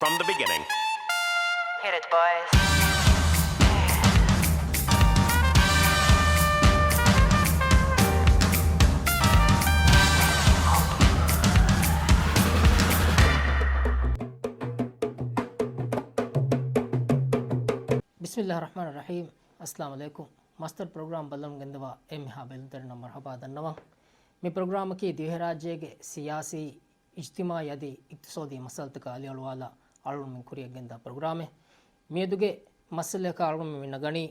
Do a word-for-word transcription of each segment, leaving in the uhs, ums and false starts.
From the beginning. Hit it, boys. ބިސްމިއްލާހި ރަޙްމާނި ރަޙީމް. އައްސަލާމު ޢަލައިކުމް. މަސްދަރު ޕްރޮގްރާމް ބައްލަވަމުން ގެންދަވާ އެންމެހާ ބެލުންތެރިންނަށް މަރުޙަބާ ދަންނަވަން. މި ޕްރޮގްރާމަކީ ދިވެހިރާއްޖޭގެ ސިޔާސީ، އިޖްތިމާޢީ އަދި އިޤްތިޞާދީ މައްސަލަތަކަށް އަލިއަޅުވާލާ އަޅުގަނޑުމެން ކުރިއަށް ގެންދާ ޕްރޮގްރާމެއް. މިއަދުގެ މައްސަލަޔަކަށް އަޅުގަނޑުމެން މި ނަގަނީ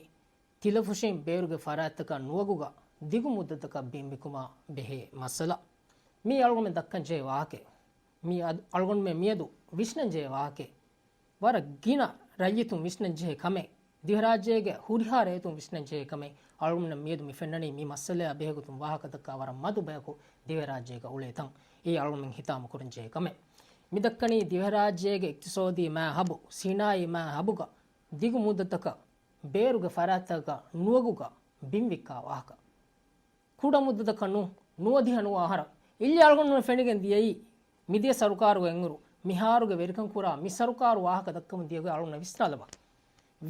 ތިލަފުށިން ބޭރުގެ ފަރާތްތަކަށް ނުވަގުގަ ދިގު މުއްދަތަކަށް ބިން ވިކުމާ ބެހޭ މައްސަލަ. މީ އަޅުގަނޑުމެން ދައްކަން ޖެހޭ ވާހަކައެއް. މީ އަދު-، އަޅުގަނޑުމެން މިއަދު ވިސްނަން ޖެހޭ ވާހަކައެއް. ވަރަށް ގިނަ ރައްޔިތުން ވިސްނަން ޖެހޭ ކަމެއް. ދިވެހިރާއްޖޭގެ ހުރިހާ ރައްޔިތުން ވިސްނަން ޖެހޭ ކަމެއް. އަޅުގަނޑުމެން މިއަދު މި ފެންނަނީ މި މައްސަލަޔާ ބެހޭގޮތުން ވާހަކަ ދައްކާ ވަރަށް މަދު ބަޔަކު ދިވެހިރާއްޖޭގަ އުޅޭތަން. އެއީ އަޅުގަނޑުމެން ހިތާމަ ކުރަން ޖެހޭ ކަމެއް. މި ދައްކަނީ ދިވެހިރާއްޖޭގެ އިޤްތިޞާދީ މާ ހަބު، ސިނާއީ މާ ހަބުގަ ދިގު މުއްދަތަކަށް ބޭރުގެ ފަރާތްތަކަށް ނުވަގުގަ ބިން ވިއްކާ ވާހަކަ. ކުޑަ މުއްދަތަކަށް ނޫން، ނުވަދިހަ ނުވަ އަހަރަށް. އިއްލެ އަޅުގަނޑުމެން ފެނިގެން ދިޔައީ މިދިޔަ ސަރުކާރުގެ އެންގުރު މިހާރުގެ ވެރިކަން ކުރާ މި ސަރުކާރު ވާހަކަ ދައްކަމުން ދިޔަ ގޮތް އަޅުގަނޑަށް ވިސްނާލަބަ.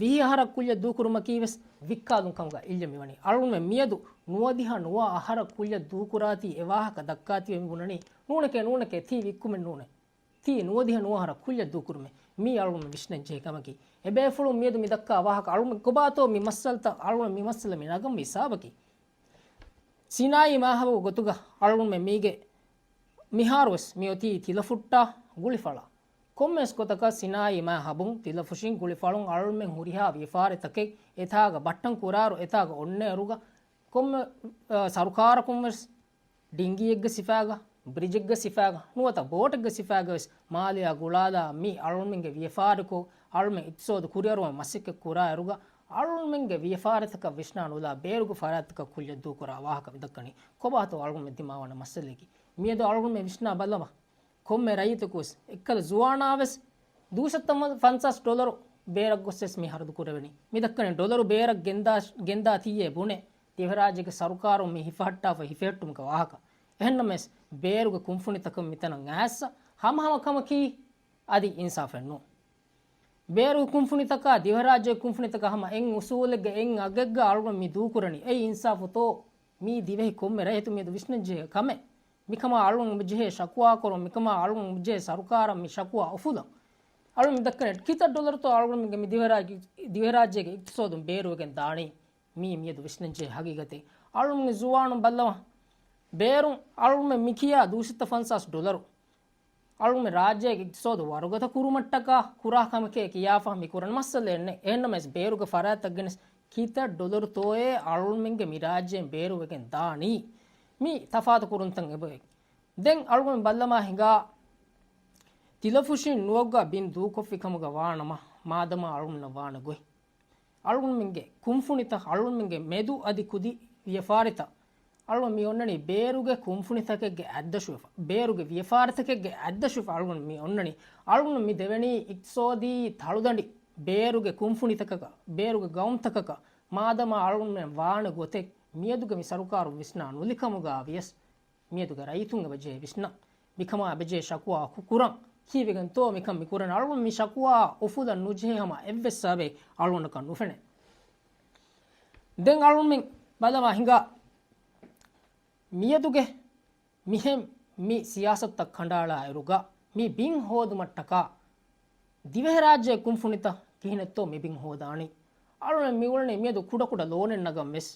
ވިހި އަހަރަށް ކުއްލިއަށް ދޫކުރުމަކީ ވެސް ވިއްކާލުން ކަމުގަ އިއްލެ މިވަނީ. އަޅުގަނޑުމެން މިއަދު ނުވަދިހަ ނުވަ އަހަރަށް ކުއްލިއަށް ދޫކުރާތީ އެ ވާހަކަ ދައްކާތީވެ މި ބުނަނީ. ނޫނެކޭ، ނޫނެކޭ، ތީ ވިއްކުމެއް ނޫނޭ. ތީ ނުވަދިހަ ނުވަ އަހަރަށް ކުއްލިއަށް ދޫކުރުމޭ. މީ އަޅުގަނޑުމެން ވިސްނަން ޖެހޭ ކަމަކީ. އެބޭފުޅުން މިއަދު މި ދައްކާ ވާހަކަ އަޅުގަނޑުމެން ކޮބާތޯ މި މައްސަލަތައް އަޅުގަނޑު މި މައްސަލަ މި ނަގަން ހިސާބަކީ. ސިނާއީ މާހަބު ގޮތުގަ އަޅުގަނޑުމެން މީގެ މިހާރުވެސް މިއޮތީ ތިލަފުއްޓާ ގުޅިފަޅާ. ކޮންމެވެސް ގޮތަކަށް ސިނާއީ މާހަބުން ތިލަފުށިން ގުޅިފަޅުން އަޅުގަނޑުމެން ހުރިހާ ވިޔަފާރިތަކެއް އެތާގަ ބައްޓަން ކުރާއިރު އެތާގަ އޮންނައިރުގަ ކޮންމެ، އަ، ސަރުކާރަކުންވެސް ޑިންގީއެއްގެ ސިފައިގަ، ބްރިޖެއްގެ ސިފައިގަ، ނުވަތަ ބޯޓެއްގެ ސިފައިގަވެސް މާލެއާ ގުޅާލާ މި އަޅުގަނޑުމެންގެ ވިޔަފާރިކޮށް، އަޅުގަނޑުމެން އިޤްތިޞާދު ކުރިއަރުވާ މަސައްކަތް ކުރާއިރުގަ، އަޅުގަނޑުމެންގެ ވިޔަފާރިތަކަށް ވިސްނާ ނުލާ ބޭރުގެ ފަރާތްތަކަށް ކުއްލިއަށް ދޫކުރާ ވާހަކަ މި ދައްކަނީ. ކޮބާތޯ އަޅުގަނޑުމެން ދިމާވާނެ މައްސަލައަކީ؟ މިއަދު އަޅުގަނޑުމެން ވިސްނާ ބަލަމާ. ކޮންމެ ރައްޔިތަކުވެސް، އެއްކަލަ ޒުވާނާވެސް ދުއިސައްތަ ފަންސާސް ޑޮލަރު ބޭރަށް ގޮސްވެސް މި ހަރަދު ކުރެވެނީ. މި ދައްކަނީ ޑޮލަރު ބޭރަށް ގެންދާ، ގެންދާތީއޭ ބުނެ، ދިވެހިރާއްޖޭގެ ސަރުކާރުން މި ހިފަހައްޓާފަ ހިފެހެއްޓުމުގެ ވާހަކަ. އެހެންނަމަވެސް، ބޭރުގެ ކުންފުނިތަކަށް މިތަނަށް އައިސް ހަމަހަމަ ކަމަކީ އަދި އިންސާފެއް ނޫން. ބޭރުގެ ކުންފުނިތަކާ ދިވެހިރާއްޖޭގެ ކުންފުނިތަކާ ހަމަ އެއް އުސޫލެއްގަ އެއް އަގެއްގަ އަޅުގަނޑު މި ދޫކުރަނީ. އެއީ އިންސާފުތޯ؟ މީ ދިވެހި ކޮންމެ ރައްޔިތު މިއަދު ވިސްނަންޖެހޭ ކަމެއް. މިކަމާ އަޅުގަނޑު ޖެހޭ ޝަކުވާ ކުރުން، މިކަމާ އަޅުގަނޑު ޖެހޭ ސަރުކާރަށް މި ޝަކުވާ އުފުލަން. އަޅުގަނޑު މި ދައްކަނީ ކިތައް ޑޮލަރުތޯ އަޅުގަނޑުމެންގެ މި ދިވެހިރާއްޖޭ، ދިވެހިރާއްޖޭގެ އިޤްތިޞާދުން ބޭރުވެގެން ދާނީ؟ މީ މިއަދު ވިސްނަންޖެހޭ ހަގީގަތެއް. އަޅުގަނޑުމެންގެ ޒުވާނުން ބައްލަވާ. ބޭރުން އަޅުގަނޑުމެން މިކިޔާ ދުއިސައްތަ ފަންސާސް ޑޮލަރު އަޅުގަނޑުމެން ރާއްޖޭގެ އިޤްތިޞާދު ވަރުގަދަ ކުރުމަށްޓަކާ ކުރާ ކަމެކޭ ކިޔާފަ މި ކުރަން މައްސަލައެއް ނެތް. އެހެންނަމަވެސް ބޭރުގެ ފަރާތްތައް ގެނެސް ކިތައް ޑޮލަރުތޯއޭ އަޅުގަނޑުމެންގެ މި ރާއްޖޭން ބޭރުވެގެން ދާނީ؟ މި ތަފާތު ކުރުންތައް އެބައޮތް. ދެން އަޅުގަނޑު ބައްލަމާ ހިނގާ ތިލަފުށިން ނުވަގުގަ ބިން ދޫކޮށްފި ކަމުގަ ވާނަމަ، މާދަމާ އަޅުގަނޑަށް ވާނެ ގޮތް. އަޅުގަނޑުމެންގެ ކުންފުނިތައް، އަޅުގަނޑުމެންގެ މެދު އަދި ކުދި ވިޔަފާރިތައް، އަޅުގަނޑު މި އޮންނަނީ ބޭރުގެ ކުންފުނިތަކެއްގެ އަތްދަށުވެފަ، ބޭރުގެ ވިޔަފާރިތަކެއްގެ އަތްދަށުވެފަ އަޅުގަނޑު މި އޮންނަނީ. އަޅުގަނޑު މި ދެވެނީ އިޤްތިޞާދީ ތަޅުދަނޑި ބޭރުގެ ކުންފުނިތަކަކަށް، ބޭރުގެ ގައުމުތަކަކަށް. މާދަމާ އަޅުގަނޑުމެން ވާނެ ގޮތެއް މިއަދުގެ މި ސަރުކާރުން ވިސްނާ ނުލިކަމުގަ ވިޔަސް، މިއަދުގެ ރައްޔިތުން އެބަޖެހޭ ވިސްނަން. މިކަމާ އެބަޖެހޭ ޝަކުވާ ކު-، ކުރަން. ކީއްވެގެންތޯ މިކަން މި ކުރަން؟ އަޅުގަނޑު މި ޝަކުވާ އުފުލަން ނުޖެހޭ ހަމަ އެއްވެސް ސަބަބެއް އަޅުގަނޑަކަށް ނުފެނޭ. ދެން އަޅުގަނޑުމެން ބަލަމާ ހިނގާ މިއަދުގެ މިހެން މި ސިޔާސަތުތައް ކަނޑައަޅާ އިރުގަ މި ބިން ހޯދުމަށްޓަކާ ދިވެހިރާއްޖޭ ކުންފުނިތައް ކިހިނެއްތޯ މި ބިން ހޯދާނީ؟ އަޅުގަނޑު މި އުޅެނީ މިއަދު ކުޑަކުޑަ ލޯނެއް ނަގަން ވެސް.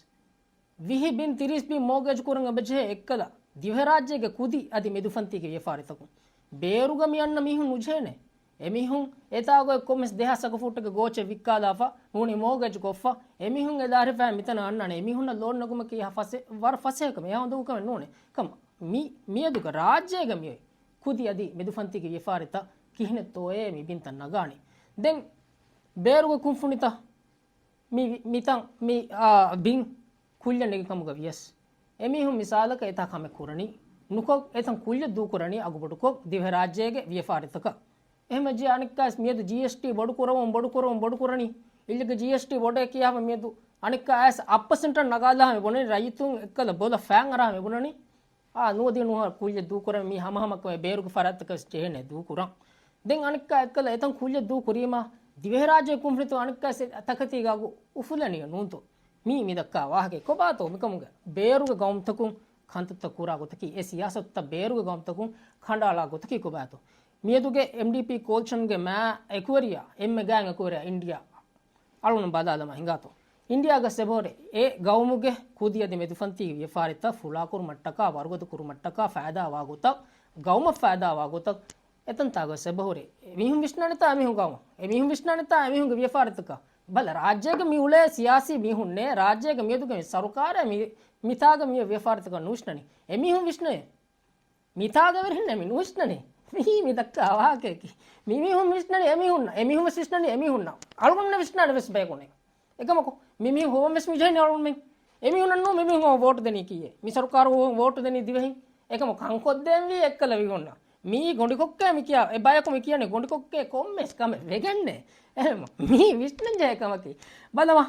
ވިހި ބިން ތިރީސް ބިން މޯގޭޖް ކުރަން އެބަޖެހޭ އެއްކަލަ، ދިވެހިރާއްޖޭގެ ކުދި އަދި މެދުފަންތީގެ ވިޔަފާރިތަކުން. ބޭރުގަ މި އަންނަ މީހުން ނުޖެހޭނެ. އެމީހުން އެތާގޮތް ކޮންމެސް ދެހާސް އަކަފޫޓެއްގެ ގޯޗެއް ވިއްކާލާފަ، ނޫނީ މޯގޭޖް ކޮށްފަ، އެމީހުން އެ ލާރިފައި މިތަނަށް އަންނާނެ. އެމީހުންނަށް ލޯން ނެގުމަކީ އެހާ ފަސޭ-، ވަރަށް ފަސޭހަ ކަމެއް. އެހާ ހޮނދު ކަމެއް ނޫނޭ. ކަމަށް މި-، މިއަދުގަ ރާއްޖޭގަ މިއޮތް ކުދި އަދި މެދުފަންތީގެ ވިޔަފާރިތައް ކިހިނެއްތޯއޭ މި ބިންތައް ނަގާނީ. ދެން ބޭރުގެ ކުންފުނިތައް މި، މިތަން މި، އާ، ބިން ކުއްލިއަށް ނެގި ކަމުގަ ވިޔަސް، އެމީހުން މިސާލަކަށް އެތާ ކަމެއް ކުރަނީ، ނުކޮށް އެތަން ކުއްލިއަށް ދޫކުރަނީ އަގުބޮޑުކޮށް ދިވެހިރާއްޖޭގެ ވިޔަފާރިތަކަށް. އެހެންވެއްޖެ އަނެއްކާވެސް މިއަދު ޖީއެސްޓީ ބޮޑު ކުރަމުން ބޮޑު ކުރަމުން ބޮޑު ކުރަނީ. އިއްލެގެ ޖީއެސްޓީ ބޮޑޭ ކިޔާފަ މިއަދު އަނެއްކާވެސް އަށް ޕަސެންޓަށް ނަގާލާ މި ބުނަނީ، ރައްޔިތުން އެއްކަލަ ބޮލަށް ފައިން އަރާ މި ބުނަނީ. އާ، ނުވަދިހަ ނުވަ ކުއްލިއަށް ދޫކުރަން މީ ހަމަހަމަކަމެއް ބޭރުގެ ފަރާތްތަކަށް ޖެހޭނެ ދޫކުރަން. ދެން އަނެއްކާ އެއްކަލަ އެތަން ކުއްލިއަށް ދޫ ކުރީމާ، ދިވެހިރާއްޖޭ ކުންފުނިތައް އަނެއްކާ ތަކެތީގާ އުފުލަނީ ނޫންތޯ؟ މީ މި ދައްކާ ވާހަކަ. ކޮބާތޯ މިކަމުގެ ބޭރުގެ ގައުމުތަކުން ކަންތައްތައް ކުރާ ގޮތަކީ، އެ ސިޔާސަތުތައް ބޭރުގެ ގައުމުތަކުން ކަނޑައަޅާ ގޮތަކީ ކޮބާތޯ؟ މިއަދުގެ އެމްޑީޕީ ކޯލިޝަންގެ މާ އެކުވެރިޔާ، އެންމެ ގާތް އެކުވެރިޔާ އިންޑިޔާ އަޅުން ބަލާލަމާ ހިނގާތޯ. އިންޑިޔާގަ ސެބަހުރެ އެ ގައުމުގެ ކުދި އަދި މެދުފަންތީގެ ވިޔަފާރިތައް ފުޅާކުރުމަށްޓަކާ، ވަރުގަދަ ކުރުމަށްޓަކާ، ފައިދާވާ ގޮތަށް، ގައުމަށް ފައިދާވާ ގޮތަށް، އެތަންތާގަ ސެބަހުރެ އެމީހުން ވިސްނާނެތާ އެމީހުން ގައުމަށް، އެމީހުން ވިސްނާނެތާ އެމީހުންގެ ވިޔަފާރިތަކަށް. ބަލަ، ރާއްޖޭގަ މި އުޅޭ ސިޔާސީ މީހުންނޭ، ރާއްޖޭގަ މިއަދުގެ މި ސަރުކާރޭ މި، މިތާގަ މި ވިޔަފާރިތަކަށް ނުވިސްނަނީ. އެމީހުން ވިސްނޭ. މިތާގަވެރިންނެއް މި ނުވިސްނަނީ. މީ މި ދައްކާ ވާހަކައަކީ. މި މީހުން ވިސްނަނީ އެމީހުންނަށް، އެމީހުން ވެސް ވިސްނަނީ އެމީހުންނަށް. އަޅުގަނޑު ވިސްނާނެ ވެސް ބަޔަކުނެ. އެކަމަކު، މި މީހުން ހޮވަން ވެސް މި ޖެހެނީ އަޅުގަނޑުމެން. އެމީހުންނަށް ނޫން މި މީހުން ވޯޓު ދެނީ ކީއެއް؟ މި ސަރުކާރު ވޯޓު ދެނީ ދިވެހިން. އެކަމަކު ކަންކޮށްދޭންވީ އެއްކަލަ މީހުންނަށް. މީ ގޮނޑިކޮއްކޭ މި ކިޔާ، އެ ބަޔަކު މި ކިޔަނީ ގޮނޑިކޮއްކޭ ކޮންމެސް ކަމެއް ވެގެންނޭ. އެހެން މީ ވިސްނަން ޖެހޭ ކަމަކީ. ބަލަވާ.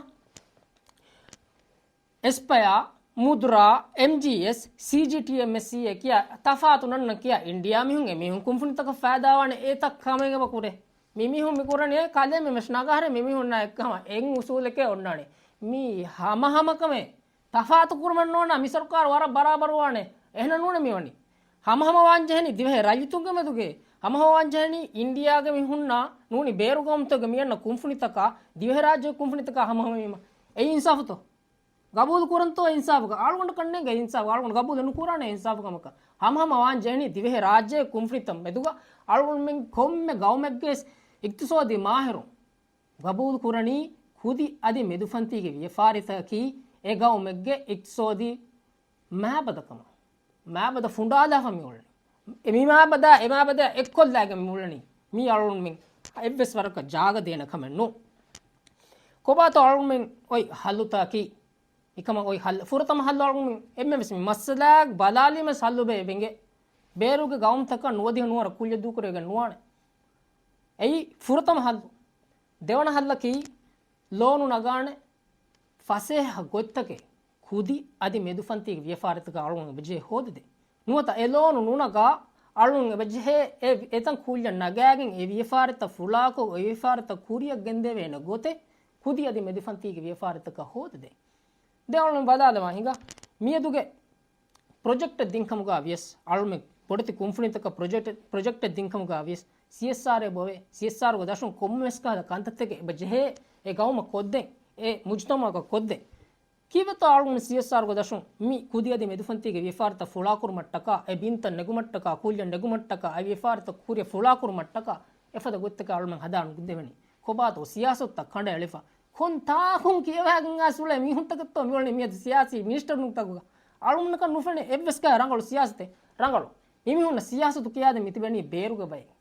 އެސްޕަޔާ، މުދްރާ، އެމްޖީއެސް، ސީޖީޓީއެމްއެސް އޭ ކިޔާ ތަފާތު ނަންނަ ކިޔާ އިންޑިޔާ މީހުން އެމީހުން ކުންފުނިތަކަށް ފައިދާވާނެ އެތައް ކަމެއް އެބަ ކުރޭ. މި މީހުން މި ކުރަނީ އެ ކަލޭމެން ވެސް ނަގާހަރެ މި މީހުންނާ އެއްކަމަށް އެއް އުސޫލެކޭ އޮންނާނެ. މީ ހަމަ ހަމަ ކަމެއް ތަފާތު ކުރުމެއް ނޯންނާ މި ސަރުކާރު ވަރަށް ބަރާބަރުވާނެ. އެހެނަ ނޫނެ މި ވަނީ. ހަމަ ހަމަ ވާން ޖެހެނީ ދިވެހި ރައްޔިތުންގެ މެދުގެ. ހަމަ ހަމަ ވާން ޖެހެނީ އިންޑިޔާގެ މީހުންނާ ނޫނީ ބޭރު ގައުމުތަކުގެ މި އަންނަ ކުންފުނިތަކާ ދިވެހިރާއްޖޭ ކުންފުނިތަކާ ހަމަ ހަމަ ވީމަ. އެއީ އިންސާފުތޯ؟ ގަބޫލު ކުރަންތޯ އިންސާފުގަ؟ އަޅުގަނޑަކަށް ނޭނގޭ އިންސާފު. އަޅުގަނޑު ގަބޫލެއް ނުކުރާނެ އިންސާފު ކަމަކަށް. ހަމަ ހަމަ ވާން ޖެހެނީ ދިވެހި ރާއްޖޭ ކުންފުނިތައް މެދުގަ އަޅުގަނޑުމެން ކޮންމެ ގައުމެއްގެ އިޤްތިޞާދީ މާހިރުން ގަބޫލު ކުރަނީ ކުދި އަދި މެދުފަންތީގެ ވިޔަފާރިތަކަކީ އެ ގައުމެއްގެ އިޤްތިޞާދީ މާބަދަކަމަށް. މާބަދަ ފުނޑާލާފަ މި އުޅެނީ. އެ މި މާބަދާ، އެ މާބަދާ އެއްކޮށްލާގެން މި އުޅެނީ. މީ އަޅުގަނޑުމެން އެއްވެސް ވަރަކަށް ޖާގަ ދޭނެ ކަމެއް ނޫން. ކޮބާތޯ އަޅުގަނޑުމެން އޮތް ހައްލުތަކީ؟ މިކަމަށް އޮތް ހައްލު، ފުރަތަމަ ހައްލު އަޅުގަނޑުމެން އެންމެ ވެސް މި މައްސަލާއަށް ބަލާލީމަ ހައްލު ބޭ ވެނގޭ. ބޭރުގެ ގައުމުތަކަށް ނުވަދިހަ ނުވަރަށް ކުއްލިއަށް ދޫކުރެވިގެން ނުވާނެ. އެއީ ފުރަތަމަ ހައްލު. ދެވަނަ ހައްލަކީ ލޯނު ނަގާނެ ފަސޭހަ ގޮތްތަކެއް ކުދި އަދި މެދުފަންތީގެ ވިޔަފާރިތަކަށް އަޅުގަނޑު އެބަޖެހޭ ހޯދަދޭ. ނުވަތަ އެ ލޯނު ނުނަގާ އަޅުން އެބަޖެހޭ އެ އެތަން ކުއްލިއަށް ނަގާގެން އެ ވިޔަފާރިތައް ފުޅާކޮށް، އެ ވިޔަފާރިތައް ކުރިއަށް ގެންދެވޭނެ ގޮތެއް ކުދި އަދި މެދުފަންތީގެ ވިޔަފާރިތަކަށް ހޯދަދޭ. ދެން އަޅުން ބަލާލަމާ ހިނގާ، މިއަދުގެ ޕްރޮޖެކްޓެއް ދިންކަމުގަ ވިޔަސް، އަޅުމެ ބޮޑެތި ކުންފުނިތަކަށް ޕްރޮޖެކްޓެއް، ޕްރޮޖެކްޓެއް ދިންކަމުގަ ވިޔަސް، ސީއެސްއާރްއޭ ބޮވޭ، ސީއެސްއާރްގެ ދަށުން ކޮންމެވެސް ކަހަލަ ކަންތައްތަކެއް އެބަ ޖެހޭ، އެ ގައުމަށް ކޮށްދޭން، އެ މުޖުތަމަޢަކަށް ކޮށްދޭން. ކީއްވެތޯ އަޅުގަނޑު ސީއެސްއާރްގެ ދަށުން މި ކުދި އަދި މެދުފަންތީގެ ވިޔަފާރިތައް ފުޅާކުރުމަށްޓަކާ، އެ ބިންތައް ނެގުމަށްޓަކާ، ކުއްލިއަށް ނެގުމަށްޓަކާ، އެ ވިޔަފާރިތައް ކުރިއަށް ފުޅާކުރުމަށްޓަކާ، އެފަދަ ގޮތްތަކެއް އަޅުމެން ހަދާނުދެވެނީ. ކޮބާތޯ ސިޔާސަތުތައް ކަނޑައެޅިފަ؟ ކޮން ތާކުން ކިޔަވާގެން އައިސް އުޅޭ މީހުންތަކެއްތޯ މިއުޅެނީ މިއަދު ސިޔާސީ މިނިސްޓަރުންތަކުގަ؟ އަޅުގަނޑަކަށް ނުފެނޭ އެއްވެސް ގާތް ރަނގަޅު ސިޔާސަތެއް. ރަނގަޅު. މިމީހުންނަށް ސިޔާސަތު ކިޔާދޭން މިތިބެނީ ބޭރުގެ ބައެއް.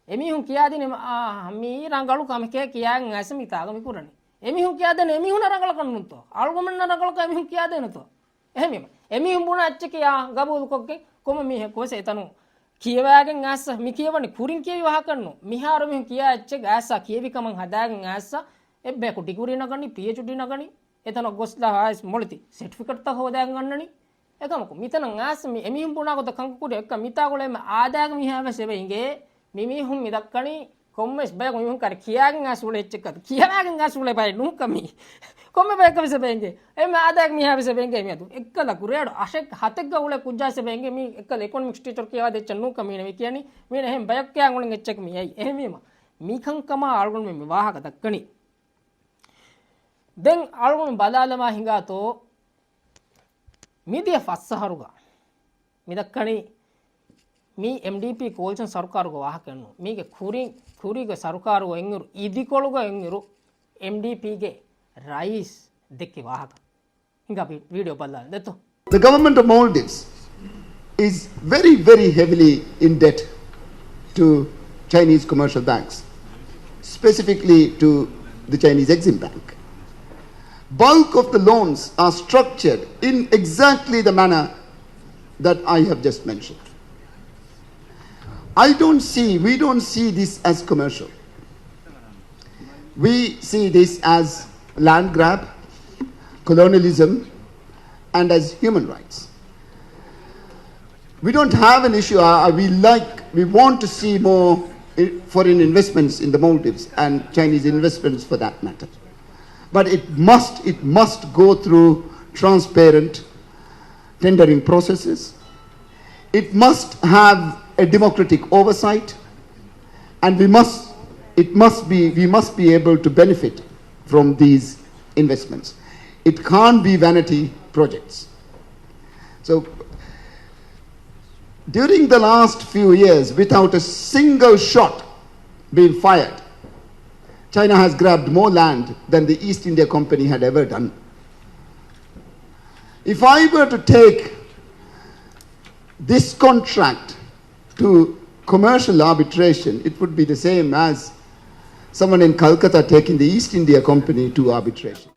އެމީހުން ކިޔާދިނީ، އާ، މީ ރަނގަޅު ކަމެކޭ ކިޔާގެން އައިސް މިތާގަ މިކުރަނީ. އެމީހުން ކިޔާދޭނީ އެމީހުންނަށް ރަނގަޅަކަށް ނޫންތޯ؟ އަޅުގަނޑުމެންނަށް ރަނގަޅަކަށް އެމީހުން ކިޔާދޭނެތޯ؟ އެހެންވީމަ، އެމީހުން ބުނާ އެއްޗަކީ، އާ، ގަބޫލުކޮށްގެން ކޮންމެ މީހަކު ވެސް އެތަނުން ކިޔަވާގެން އައިސް، މި ކިޔަވަނީ ކުރިން ކިޔެވި ވާހަކައެއްނު. މިހާރު މީހުން ކިޔާ އެއްޗެއް އައިސް ކިޔެވި ކަމަށް ހަދާގެން އައިސް، އެއްބަޔަކު ޑިގުރީ ނަގަނީ، ޕީއެޗްޑީ ނަގަނީ، އެތަނަށް ގޮސްލާ އައިސް މޮޅެތި ސެޓްފިކެޓްތައް ހޯދާގެން އަންނަނީ. އެކަމަކު، މިތަނަށް އައިސް މި އެމީހުން ބުނާ ގޮތަށް ކަންކަން ކުރި އެއްކަ މިތާ ގުޅޭ އާދައިގެ މީހާ ވެސް އެބަ އިނގޭ. މި މީހުން މި ދައްކަނީ ކޮންމެސް ބަޔަކު މީހުން ކަރެ ކިޔާގެން އައިސް އުޅޭ އެއްޗެއްކަ، ކިޔަވާގެން އައިސް އުޅޭ ބައެއް ނޫންކަ މީ. ކޮންމެ ބަޔަކަށް ވެސް އެބަ އިނގޭ. އެ މާދައިގެ މީހާ ވެސް އެބަ އިނގޭ މިއަދު. އެއްކަލަ ކުރިއަޑު އަށެއް ހަތެއްގަ އުޅޭ ކުއްޖާ ވެސް އެބަ އިނގޭ މީ އެއްކަލަ އިކޮނޮމިކްސް ޓީޗަރު ކިޔަވާ ދޭ އެއްޗެއް ނޫންކަ މީނަ މި ކިޔަނީ. މީނަ އެހެން ބަޔަކު ކިޔާ އުޅެން އެއްޗެއް މި އައީ. އެހެންވީމަ، މިކަންކަމާ އަޅުގަނޑުމެން މި ވާހަކަ ދައްކަނީ. ދެން އަޅުގަނޑު ބަލާލަމާ ހިނގާތޯ، މިދިޔަ ފަސް އަހަރުގަ މި ދައްކަނީ މީ އެމްޑީޕީ ކޯލިޝަން ސަރުކާރުގެ ވާހަކައެއްނު. މީގެ ކުރިން، ކުރީގެ ސަރުކާރުގަ އިންއިރު، އިދިކޮޅުގަ އިންއިރު އެމްޑީޕީގެ ރައީސް ދެއްކި ވާހަކަ. ހިނގާ ވީ-، ވީޑިއޯ ބަލާލަން ދެއްތޯ. The government of Maldives is very, very heavily in debt to Chinese commercial banks, specifically to the Chinese Exim Bank. Bulk of the loans are structured in exactly the manner that I have just mentioned. I don't see, we don't see this as commercial. We see this as land grab, colonialism, and as human rights. We don't have an issue. Uh, we like, we want to see more foreign investments in the Maldives and Chinese investments for that matter. But it must, it must go through transparent tendering processes. It must have a democratic oversight, and we must, it must be, we must be able to benefit from these investments. It can't be vanity projects. So, during the last few years, without a single shot being fired, China has grabbed more land than the East India Company had ever done. If I were to take this contract to commercial arbitration, it would be the same as someone in Calcutta taking the East India Company to arbitration.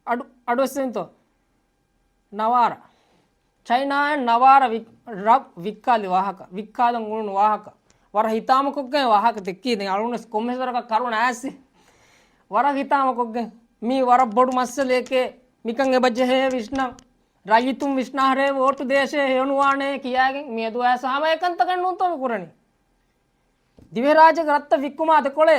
އަޑު އަޑުއެއްސެންތޯ؟ ނަވާރަ. ޗައިނާއަށް ނަވާރަ ވި-، ރަށް ވިއްކާލި ވާހަކަ، ވިއްކާލަން އުޅުނު ވާހަކަ، ވަރަށް ހިތާމަކޮށްގެން ވާހަކަ ދެއްކީ. ދެން އަޅުނަސް ކޮންމެސް ވަރަކަށް ކަރުނަ އައިސް ވަރަށް ހިތާމަކޮށްގެން. މީ ވަރަށް ބޮޑު މައްސަލައެކޭ. މިކަން އެބަޖެހޭ ވިސްނަން. ރައްޔިތުން ވިސްނާހަރޭ ވޯޓު ދޭށޭ ހެޔޮނުވާނޭ ކިޔާގެން މިއަދު އައިސް ހަމަ އެކަންތަކެއް ނޫންތޯ މި ކުރަނީ. ދިވެހިރާއްޖޭގެ ރަށްތައް ވިއްކުމާ ދެކޮޅޭ.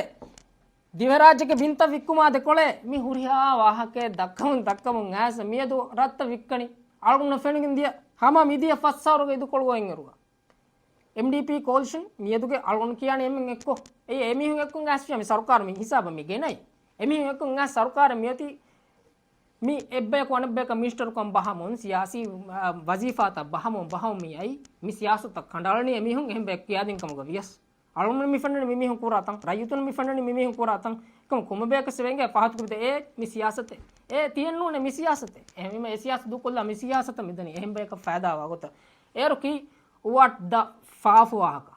ދިވެހިރާއްޖޭގެ ބިންތައް ވިއްކުމާ ދެކޮޅޭ. މި ހުރިހާ ވާހަކައެއް ދައްކަމުން ދައްކަމުން އައިސް މިއަދު ރަށްތައް ވިއްކަނީ. އަޅުގަނޑު ފެނިގެން ދިޔަ ހަމަ މިދިޔަ ފަސް އަހަރުގެ އިދުކޮޅުގަ އިންއިރުގަ އެމްޑީޕީ ކޯލިޝަން މިއަދުގެ އަޅުގަނޑު ކިޔާނީ އެމެން އެއްކޮށް. އެއީ އެމީހުން އެއްކޮށް އައިސްފިޔާ މި ސަރުކާރު މި ހިސާބަށް މި ގެނައީ. އެމީހުން އެއްކޮށް އައިސް ސަރުކާރެއް މިއޮތީ މި އެއްބަޔަކު އަނެއްބަޔަކަށް މިނިސްޓަރުކަން ބަހަމުން، ސިޔާސީ، އާ، ވަޒީފާތައް ބަހަމުން ބަހަމުން މި އައީ. މި ސިޔާސަތުތައް ކަނޑައަޅަނީ އެމީހުން އެހެން ބަޔަކު ކިޔާދިން ކަމުގަ ވިޔަސް. އަޅުގަނޑު މި ފެންނަނީ މިމީހުން ކުރާތަން، ރައްޔިތުން މި ފެންނަނީ މިމީހުން ކުރާތަން. އެކަމަ ކޮންމެ ބަޔަކަށް ވެންގެ ފަހަތު ކުރިތަ އޭ މި ސިޔާސަތެއް. އޭ ތިއެއްނޫނޭ މި ސިޔާސަތެއް. އެހެންވީމަ އެ ސިޔާސަތު ދޫކޮށްލާ މި ސިޔާސަތަށް މިދަނީ އެހެން ބަޔަކަށް ފައިދާވާ ގޮތަށް. އޭރު ކީ ވަޓް ދަ ފާފު ވާހަކަ.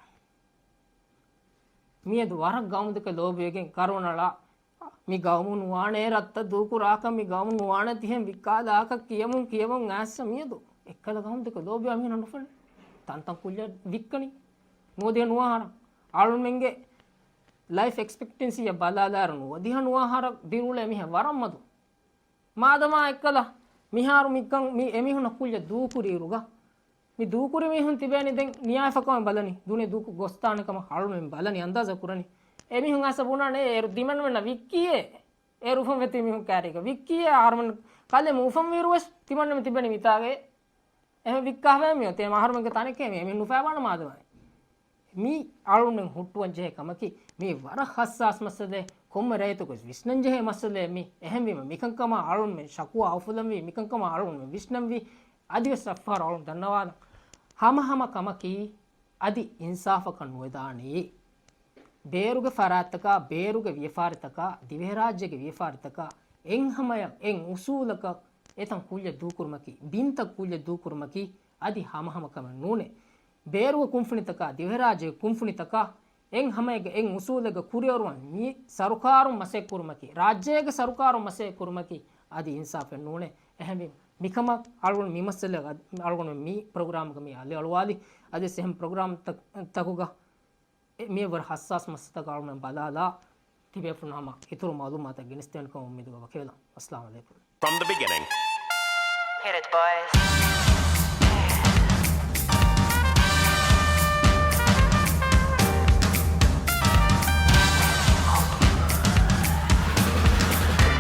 މިއަދު ވަރަށް ގައުމުދެކެ ލޯބިވެގެން ކަރުނަޅާ މި ގައުމު ނުވާނެ ރަށްތައް ދޫކުރާކަށް، މި ގައުމު ނުވާނެ ތިހެން ވިއްކާލާކަށް ކިޔަމުން ކިޔަމުން އައިސް މިއަދު އެއްކަލަ ގައުމުދެކެ ލޯބިވާ މީހުން ނުފެނެ. ތަންތަން ކުއްލިއަށް ވިއްކަނީ. ނުވަދިހަ ނުވަ އަހަރަށް އަޅުމެންގެ ލައިފް އެކްސްޕެކްޓެންސީއަށް ބަލާލާއިރު ނުވަދިހަ ނުވަ އަހަރަށް ދިރިއުޅޭ މީހެއް ވަރަށް މަދު. މާދަމާ އެއްކަލަ މިހާރު މިކަން މި އެމީހުންނަށް ކުއްލިއަށް ދޫކުރިއިރުގަ މި ދޫކުރި މީހުން ތިބޭނީ ދެން ނިޔާވެފަކަމަށް ބަލަނީ، ދުނިޔެ ދޫކޮށް ގޮސްދާނެ ކަމަށް އަޅުމެން ބަލަނީ، އަންދާޒާ ކުރަނީ. އެމީހުން އައިސް ބުނާނެ އޭރު ތިމަންމެންނަށް ވިއްކީއޭ، އޭރު އުފަންވެތި މީހުން ކައިރީގަ ވިއްކީއޭ، އަހަރުމެން ކަލޭމެން އުފަންވިއިރު ވެސް ތިމަންމެން ތިބެނީ މިތާގައޭ. އެހެން ވިއްކާފައި މިއޮތޭ އަހަރުމެންގެ ތަނެކޭ މި އެމީހުން ނުފައިވާނެ މާދަމާއޭ. މީ އަޅުންނެން ހުއްޓުވަން ޖެހޭ ކަމަކީ، މީ ވަރަށް ހައްސާސް މައްސަލައެއް، ކޮންމެ ރައްޔިތަކު ވެސް ވިސްނަން ޖެހޭ މައްސަލައެއް މީ. އެހެންވީމަ މިކަންކަމާ އަޅުންމެން ޝަކުވާ އުފުލަންވީ، މިކަންކަމާ އަޅުންމެން ވިސްނަންވީ، އަދިވެސް އަށްފަހަރު އަޅުން ދަންނަވާލަން. ހަމަ ހަމަ ކަމަކީ، އަދި އިންސާފަކަށް ނުވެދާނެޔޭ. ބޭރުގެ ފަރާތްތަކާ، ބޭރުގެ ވިޔަފާރިތަކާ، ދިވެހިރާއްޖޭގެ ވިޔަފާރިތަކާ، އެއްހަމަޔަށް އެއް އުސޫލަކަށް އެތަން ކުއްލިއަށް ދޫކުރުމަކީ، ބިންތައް ކުއްލިއަށް ދޫކުރުމަކީ، އަދި ހަމަހަމަކަމެއް ނޫނޭ. ބޭރުގެ ކުންފުނިތަކާ، ދިވެހިރާއްޖޭގެ ކުންފުނިތަކާ، އެއް ހަމައެއްގެ އެއް އުސޫލެއްގަ ކުރިއަރުވަން މި ސަރުކާރުން މަސައްކަތް ކުރުމަކީ، ރާއްޖޭގެ ސަރުކާރުން މަސައްކަތް ކުރުމަކީ އަދި އިންސާފެއް ނޫނޭ. އެހެންވީމަ މިކަމަށް އަޅުގަނޑު މި މައްސަލަ، އަޅުގަނޑު މި ޕްރޮގްރާމްގަ މި އަލިއަޅުވާލި. އަދިވެސް އެހެން ޕްރޮގްރާމްތައް، ތަކުގަ އެ މިއަށްވުރެ ހައްސާސް މައްސަލަތަކަށް އަޅުގަނޑު ބަލާލާ، ތިބޭފުޅުން ހަމަ އިތުރު މައުލޫމާތައް ގެނެސްދޭނެ ކަމަށް އުއްމީދުގަ ވަކިވެލަން. އައްސަލާމު ޢަލައިކުމް. From the beginning. Hit it, boys.